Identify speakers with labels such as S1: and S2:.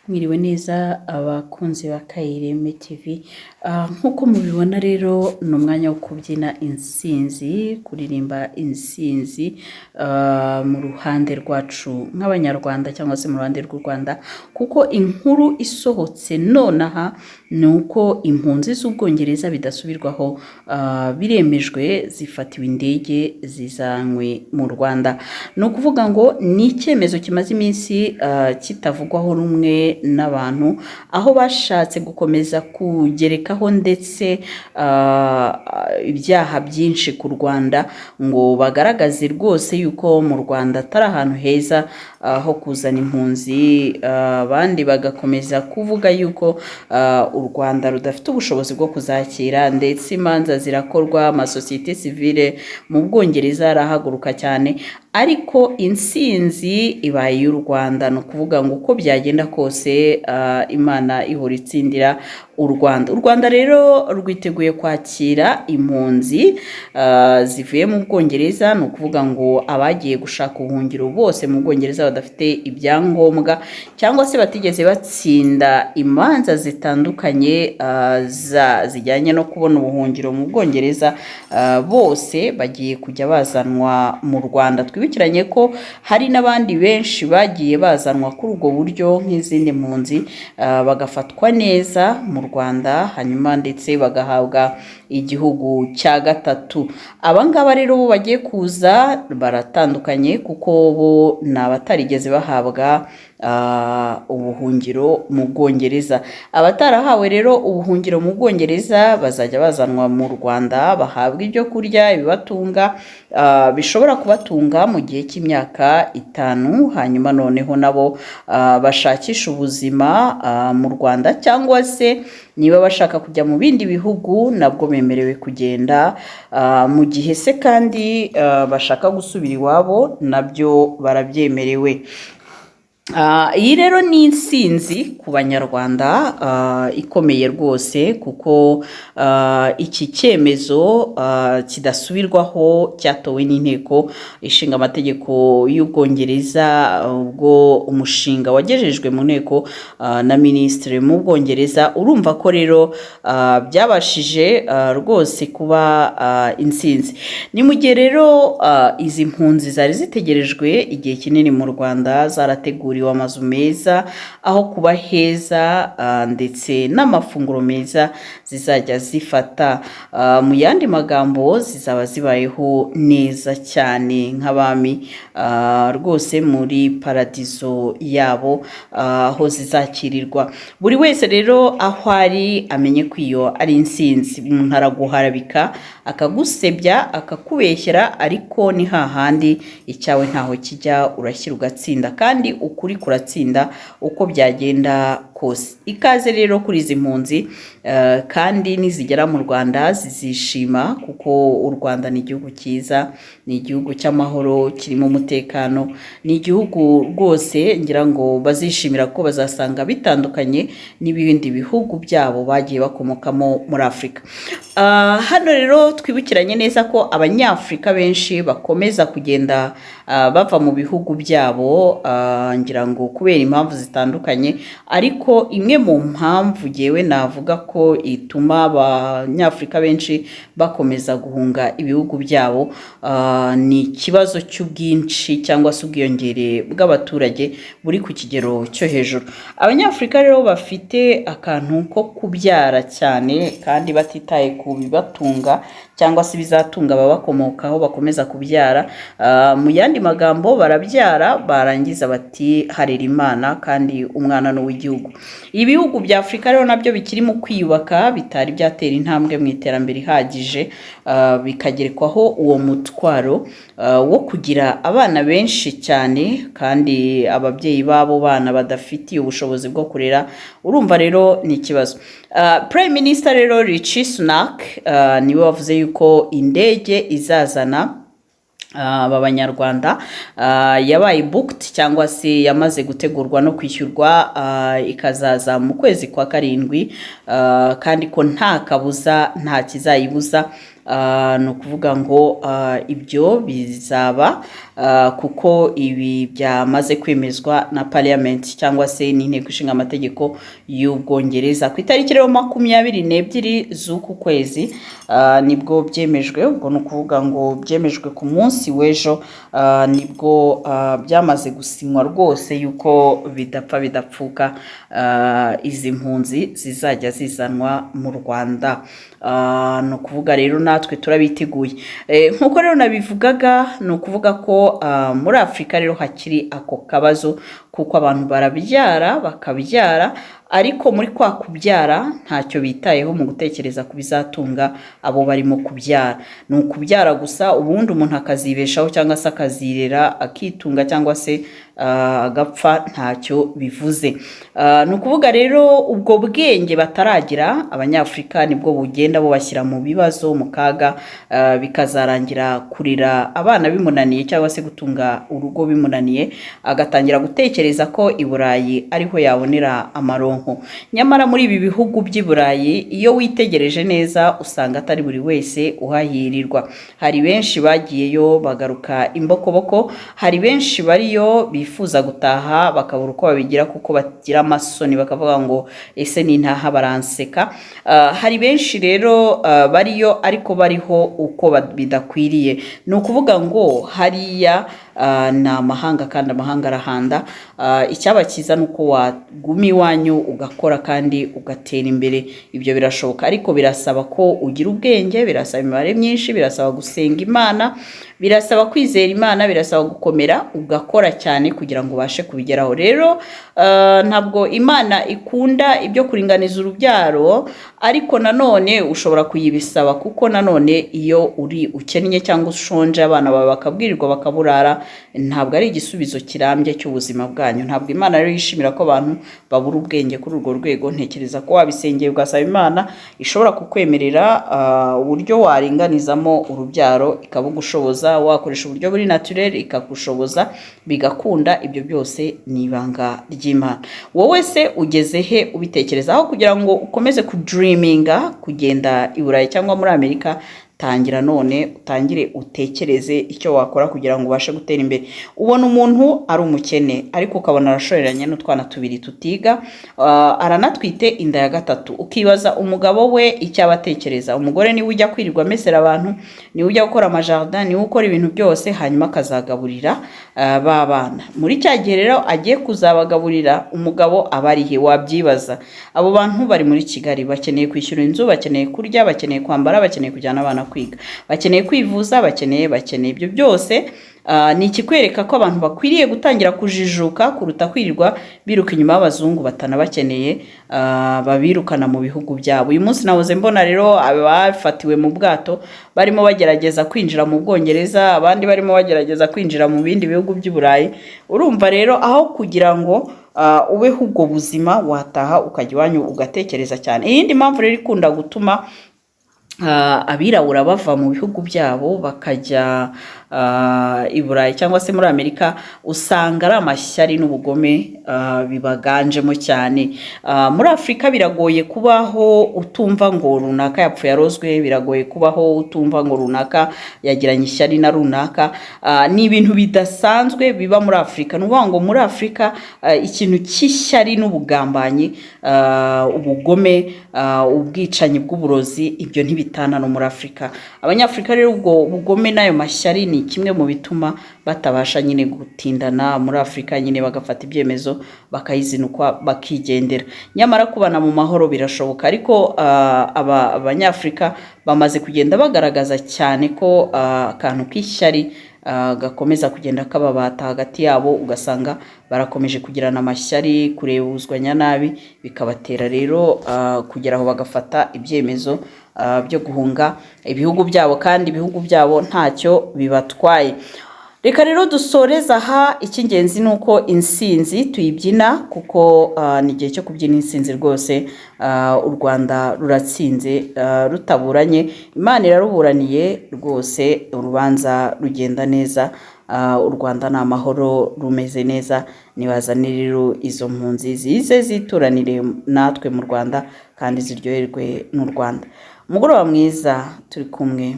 S1: Mwiriwe neza abakunzi ba Kayireme TV. Nk'uko mubibona rero, ni umwanya wo kubyina intsinzi, kuririmba intsinzi mu ruhande rwacu nk'Abanyarwanda cyangwa se mu ruhande rw'u Rwanda, kuko inkuru isohotse nonaha ni uko impunzi z'Ubwongereza bidasubirwaho, biremejwe, zifatiwe indege zizanywe mu Rwanda. Ni ukuvuga ngo ni icyemezo kimaze iminsi kitavugwaho rumwe n'abantu, aho bashatse gukomeza kugerekaho ndetse ibyaha byinshi ku Rwanda, ngo bagaragaze rwose yuko mu Rwanda atari ahantu heza ho kuzana impunzi. Abandi bagakomeza kuvuga yuko u Rwanda rudafite ubushobozi bwo kuzakira, ndetse imanza zirakorwa, amasosiyete sivile mu Bwongereza arahaguruka cyane, ariko intsinzi ibaye iy'u Rwanda. Ni ukuvuga ngo uko byagenda kose, Imana ihora itsindira u Rwanda. U Rwanda rero rwiteguye kwakira impunzi zivuye mu Bwongereza. Ni ukuvuga ngo abagiye gushaka ubuhungiro bose mu Bwongereza badafite ibyangombwa cyangwa se batigeze batsinda imanza zitandukanye zijyanye no kubona ubuhungiro mu Bwongereza, bose bagiye kujya bazanwa mu Rwanda. Twibukiranye ko hari n'abandi benshi bagiye bazanwa kuri ubwo buryo nk'izindi mpunzi, bagafatwa neza mu Rwanda, hanyuma ndetse bagahabwa igihugu cya gatatu. Aba ngaba rero bo bagiye kuza baratandukanye, kuko bo ni abatarigeze bahabwa ubuhungiro mu Bwongereza. Abatarahawe rero ubuhungiro mu Bwongereza bazajya bazanwa mu Rwanda, bahabwa ibyo kurya, ibibatunga, bishobora kubatunga mu gihe cy'imyaka 5, hanyuma noneho nabo bashakisha ubuzima mu Rwanda, cyangwa se niba bashaka kujya mu bindi bihugu nabwo bemerewe kugenda. Mu gihe se kandi bashaka gusubira iwabo, nabyo barabyemerewe. Iyi rero ni intsinzi ku Banyarwanda ikomeye rwose, kuko iki cyemezo kidasubirwaho cyatowe n'Inteko Ishinga Amategeko y'Ubwongereza, ubwo umushinga wagejejwe mu nteko na minisitiri mu Bwongereza. Urumva ko rero byabashije rwose kuba intsinzi. Ni mu gihe rero izi mpunzi zari zitegerejwe igihe kinini mu Rwanda, zarateguriwe amazu meza, aho kuba heza, ndetse n'amafunguro meza zizajya zifata. Mu yandi magambo, zizaba zibayeho neza cyane nk'abami rwose muri paradizo yabo aho zizakirirwa. Buri wese rero aho ari amenye ko iyo ari intsinzi. Umuntu araguharabika, akagusebya, akakubeshyera, ariko ni hahandi icyawe ntaho kijya, urashyira ugatsinda, kandi ukuri kuratsinda uko byagenda kose. Ikaze rero kuri izi mpunzi, kandi nizigera mu Rwanda zizishima, kuko u Rwanda ni igihugu cyiza, ni igihugu cy'amahoro kirimo umutekano, ni igihugu rwose ngira ngo bazishimira ko bazasanga bitandukanye n'ibindi bihugu byabo bagiye bakomokamo muri Afurika. Hano rero twibukiranye neza ko Abanyafurika benshi bakomeza kugenda bava mu bihugu byabo, ngira ngo kubera impamvu zitandukanye, ariko imwe mu mpamvu ngewe navuga ko ituma Abanyafurika benshi bakomeza guhunga ibihugu byabo ni ikibazo cy'ubwinshi cyangwa se ubwiyongere bw'abaturage buri ku kigero cyo hejuru. Abanyafurika rero bafite akantu ko kubyara cyane kandi batitaye ku bibatunga cyangwa se ibizatunga ababakomokaho, bakomeza kubyara. Mu yandi magambo, barabyara barangiza bati "Harera Imana", kandi umwana ni uw'igihugu. Ibihugu bya Afurika rero nabyo bikiri mu kwiyubaka, bitari byatera intambwe mu iterambere ihagije, bikagerekwaho uwo mutwaro wo kugira abana benshi cyane, kandi ababyeyi b'abo bana badafitiye ubushobozi bwo kurera. Urumva rero ni ikibazo. Prime Minister rero Rishi Sunak niwe wavuze yuko indege izazana aba Banyarwanda yabaye booked cyangwa se yamaze gutegurwa no kwishyurwa, ikazaza mu kwezi kwa 7, kandi ko nta kabuza, nta kizayibuza. Ni ukuvuga ngo ibyo bizaba kuko ibi byamaze kwemezwa na parliament cyangwa se n'inteko ishinga amategeko y'Ubwongereza ku itariki rero 22 z'uku kwezi, nibwo byemejwe. Ubwo ni ukuvuga ngo byemejwe ku munsi w'ejo, nibwo byamaze gusinywa rwose yuko bidapfa bidapfuka, izi mpunzi zizajya zizanwa mu Rwanda. Ni ukuvuga rero natwe turabiteguye. Nk'uko rero nabivugaga, ni ukuvuga ko muri Afurika rero hakiri ako kabazo, kuko abantu barabyara bakabyara, ariko muri kwa kubyara ntacyo bitayeho mu gutekereza ku bizatunga abo barimo kubyara. Ni ukubyara gusa, ubundi umuntu akazibeshaho cyangwa se akazirera akitunga cyangwa se agapfa ntacyo bivuze. Ni ukuvuga rero ubwo bwenge bataragira Abanyafurika nibwo bugenda bubashyira mu bibazo, mu kaga, bikazarangira kurera abana bimunaniye cyangwa se gutunga urugo bimunaniye, agatangira gutekereza ko i Burayi ariho yabonera amaronko. Nyamara muri ibi bihugu by'i Burayi, iyo witegereje neza usanga atari buri wese uhahirirwa. Hari benshi bagiyeyo bagaruka imbokoboko, hari benshi bariyo bifuza gutaha bakabura uko babigira kuko bagira amasoni, bakavuga ngo ese nintaha baranseka. Hari benshi rero bariyo ariko bariho uko bidakwiriye. Ni ukuvuga ngo hariya ni amahanga kandi amahanga arahanda. Icyaba cyiza ni uko waguma iwanyu ugakora kandi ugatera imbere. Ibyo birashoboka, ariko birasaba ko ugira ubwenge, birasaba imibare myinshi, birasaba gusenga Imana, birasaba kwizera Imana, birasaba gukomera ugakora cyane kugira ngo ubashe kubigeraho. Rero ntabwo Imana ikunda ibyo kuringaniza urubyaro, ariko nanone ushobora kuyibisaba, kuko nanone iyo uri ukennye cyangwa ushonje abana bawe bakabwirirwa bakaburara, ntabwo ari igisubizo kirambye cy'ubuzima bwanyu. Ntabwo Imana rero yishimira ko abantu babura ubwenge kuri urwo rwego. Ntekereza ko wabisengeye ugasaba Imana, ishobora kukwemerera uburyo waringanizamo urubyaro ikabugushoboza, wakoresha uburyo buri naturel ikagushoboza bigakunda. Ibyo byose ni ibanga ry'Imana. Wowe se ugeze he ubitekerezaho kugira ngo ukomeze kudreaminga kugenda i Burayi cyangwa muri Amerika? Tangira none, utangire utekereze icyo wakora kugira ngo ubashe gutera imbere. Ubona umuntu ari umukene ariko ukabona arashoreranye n'utwana tubiri tutiga, aranatwite inda ya gatatu, ukibaza umugabo we icyo aba atekereza. Umugore niwe ujya kwirirwa amesera abantu, niwe ujya gukora amajardin, niwe ukora ibintu byose, hanyuma akazagaburira ba bana. Muri cya gihe rero agiye kuzabagaburira, umugabo aba ari he? Wabyibaza. Abo bantu bari muri Kigali bakeneye kwishyura inzu, bakeneye kurya, bakeneye kwambara, bakeneye kujyana abana kwiga, bakeneye kwivuza, bakeneye ibyo byose. Ni ikikwereka ko abantu bakwiriye gutangira kujijuka kuruta kwirirwa biruka inyuma y'abazungu batanabakeneye, babirukana mu bihugu byabo. Uyu munsi nahoze mbona rero abafatiwe mu bwato barimo bagerageza kwinjira mu Bwongereza, abandi barimo bagerageza kwinjira mu bindi bihugu by'i Burayi. Urumva rero aho kugira ngo ubeho ubwo buzima, wataha ukajya iwanyu ugatekereza cyane. Iyindi mpamvu rero ikunda gutuma abirabura bava mu bihugu byabo bakajya i Burayi cyangwa se muri Amerika, usanga ari amashyari n'ubugome bibaganjemo cyane. Muri Afurika biragoye kubaho utumva ngo runaka yapfuye arozwe, biragoye kubaho utumva ngo runaka yagiranye ishyari na runaka. Ni ibintu bidasanzwe biba muri Afurika. Ni ukuvuga ngo muri Afurika ikintu cy'ishyari n'ubugambanyi, ubugome, ubwicanyi bw'uburozi, ibyo ntibitana no muri Afurika. Abanyafurika rero ubwo bugome n'ayo mashyari ni kimwe mu bituma batabasha nyine gutindana muri Afurika, nyine bagafata ibyemezo bakayizinukwa bakigendera. Nyamara kubana mu mahoro birashoboka, ariko Abanyafurika bamaze kugenda bagaragaza cyane ko akantu k'ishyari gakomeza kugenda kababata hagati yabo, ugasanga barakomeje kugirana amashyari, kurebuzwanya nabi, bikabatera rero kugera aho bagafata ibyemezo byo guhunga ibihugu byabo, kandi ibihugu byabo ntacyo bibatwaye. Reka rero dusoreze aha. Icy'ingenzi ni uko insinzi tuyibyina, kuko ni igihe cyo kubyina insinzi rwose. U Rwanda ruratsinze rutaburanye, Imana iraruburaniye rwose, urubanza rugenda neza. U Rwanda ni amahoro, rumeze neza. Nibazane rero izo mpunzi zize zituranire natwe mu Rwanda kandi ziryoherwe n'u Rwanda. Umugoroba mwiza, turi kumwe.